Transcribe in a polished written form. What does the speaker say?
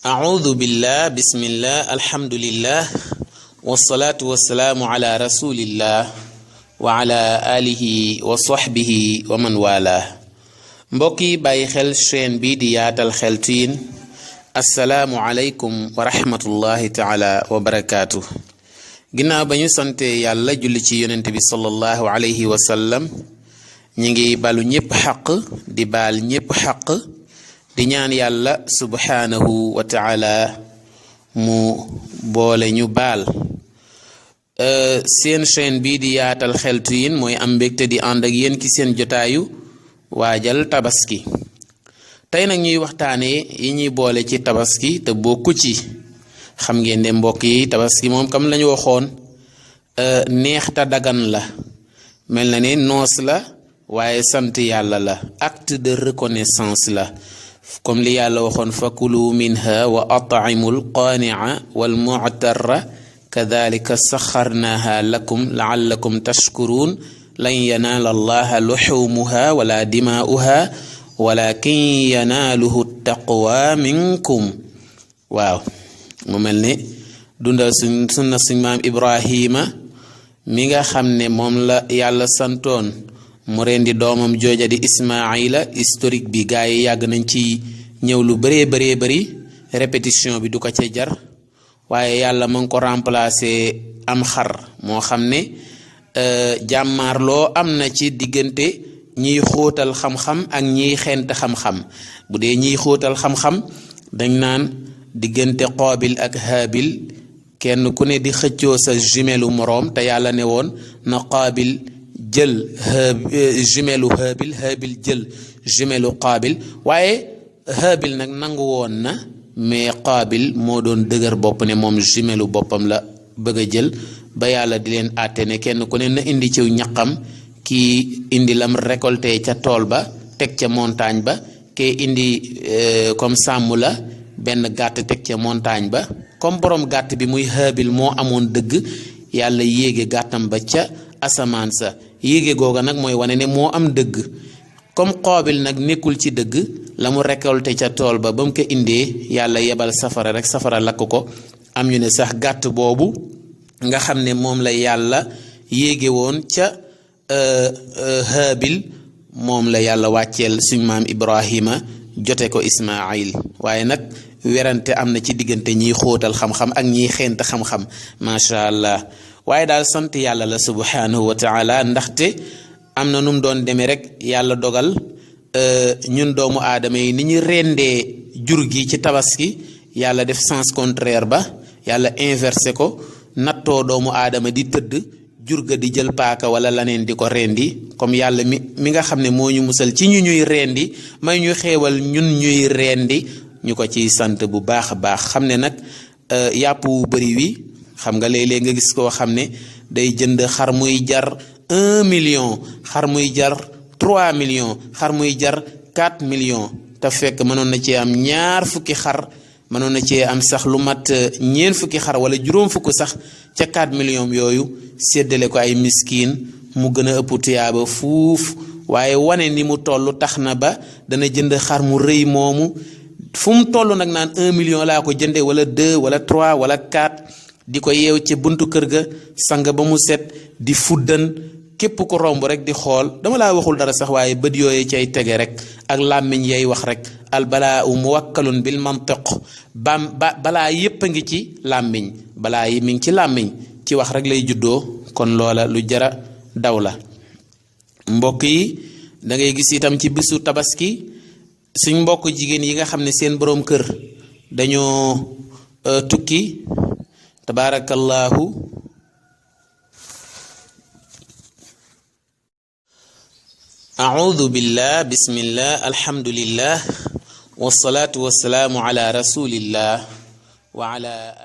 أعوذ بالله بسم الله الحمد لله والصلاة والسلام على رسول الله وعلى آله وصحبه ومن والاه mbokki bàyyi xel chaîne bi di yaatal xeltu yin assalaamu aleykum wa rahmatullahi taala wa barakaatu ginnaaw ba ñu sante yàlla julli ci yonent bi sallallahu alayhi wa sallam ñi ngi balu ñépp xaq di baal ñépp xaq di ñaan yàlla subhanahu wa taala mu boole ñu baal seen chaîne bi di yaatal xeltu yin mooy am mbégte di ànd ak yéen ci seen jotaayu waajal tabaski tey nag ñuy waxtaane yi ñuy boole ci tabaski te bokku ci xam ngeen ne mbokk yi tabaski moom kam lañu waxoon neex ta dagan la mel na ne noos la waaye sant yàlla la acte de reconnaissance la comme li yàlla waxoon fakulu minha wa at'imul qani'a wal mu'tarra kadhalika saxarnaha lakum la'allakum tashkurun lan yanaala allaha luxumuha wala dimaa'uha walakin yanaaluhu taqwa minkum waaw mu mel ne dundal sunna suñ maam Ibrahima mi nga xam ne moom la yàlla santoon mu rendi doomam jooja di Ismaila historique bi gaa yi yàgg nañ ci ñëw lu bëree bëri répétition bi du ko ca jar waaye yàlla ma ngi ko remplacer am xar moo xam ne jàmmaarloo am na ci diggante ñiy xóotal xam-xam ak ñiy xent xam-xam bu dee ñiy xóotal xam-xam dañ naan diggante Qaabil ak Haabil kenn ku ne di xëccoo sa jumelu moroom te yàlla ne woon na Qaabil jël jumelu Haabil jël jumelu Qaabil waaye Haabil nag nangu woon na mais Qaabil moo doon dëgër bopp ne moom jumelu boppam la bëgg a jël ba yàlla di leen àtte ne kenn ku ne na indi ciw ñaqam kii indi lam récolté ca tool ba teg ca montagne ba kee indi comme sàmm la benn gàtt teg ca montagne ba comme borom gàtt bi muy Haabil moo amoon dëgg yàlla yéege gàttam ba ca asamaan sa yéege googa nag mooy wane ne moo am dëgg comme Qaabil nag nekkul ci dëgg la mu récolté ca tool ba ba mu ko indee yàlla yebal safara rek safara lakk ko am ñu ne sax gàtt boobu nga xam ne moom la yàlla yéege woon ca Haabil moom la yàlla wàcceel suñ maam Ibrahima jote ko Ismaayil waaye nag werante am na ci diggante ñiy xóotal xam-xam ak ñiy xeent xam-xam macha allah waaye daal sant yàlla la subhanahu wa taala ndaxte am na nu mu doon demee rek yàlla dogal ñun doomu aadama yi ni ñu rendee jur gi ci tabaski yàlla def sens contraire ba yàlla inversé ko nattoo doomu aadama di tëdd jur ga di jël paaka wala laneen di ko rendi comme yàlla mi nga xam ne moo ñu musal ci ñu ñuy rendi may ñu xeewal ñun ñuy rendi ñu ko ciy sant bu baax a baax xam ne nag yàpp wu bëri wi xam nga léeg-léeg nga gis koo xam ne day jënd xar muy jar 1 million xar muy jar 3 millions xar muy jar 4 millions te fekk mënoon na cee am ñaar fukki xar mënoon na cee am sax lu mat ñeen fukki xar wala juróom fukk sax ca 4 millions yooyu séddale ko ay miskiin mu gën a ëpp tiyaaba fuuf waaye wane ni mu toll tax na ba dana jënd xar mu rëy moomu fu mu toll nag naan 1 million laa ko jënde wala 2 wala 3 wala 4 di ko yeew ci buntu kër ga sang ba mu set di fuddan képp ko romb rek di xool dama laa waxul dara sax waaye bët yooyu cay tege rek ak làmmiñ yay wax rek al balaa u muwakkalun bil mantiq balaa yépp a ngi ci làmmiñ balaa yi mi ngi ci làmmiñ ci wax rek lay juddoo kon loola lu jara daw la mbokk yi da ngay gis itam ci bisu tabaski suñ mbokk jigéen yi nga xam ne seen boroom kër dañoo tukki tabarakallahu أعوذ بالله بسم الله الحمد لله والصلاة والسلام على رسول الله وعلى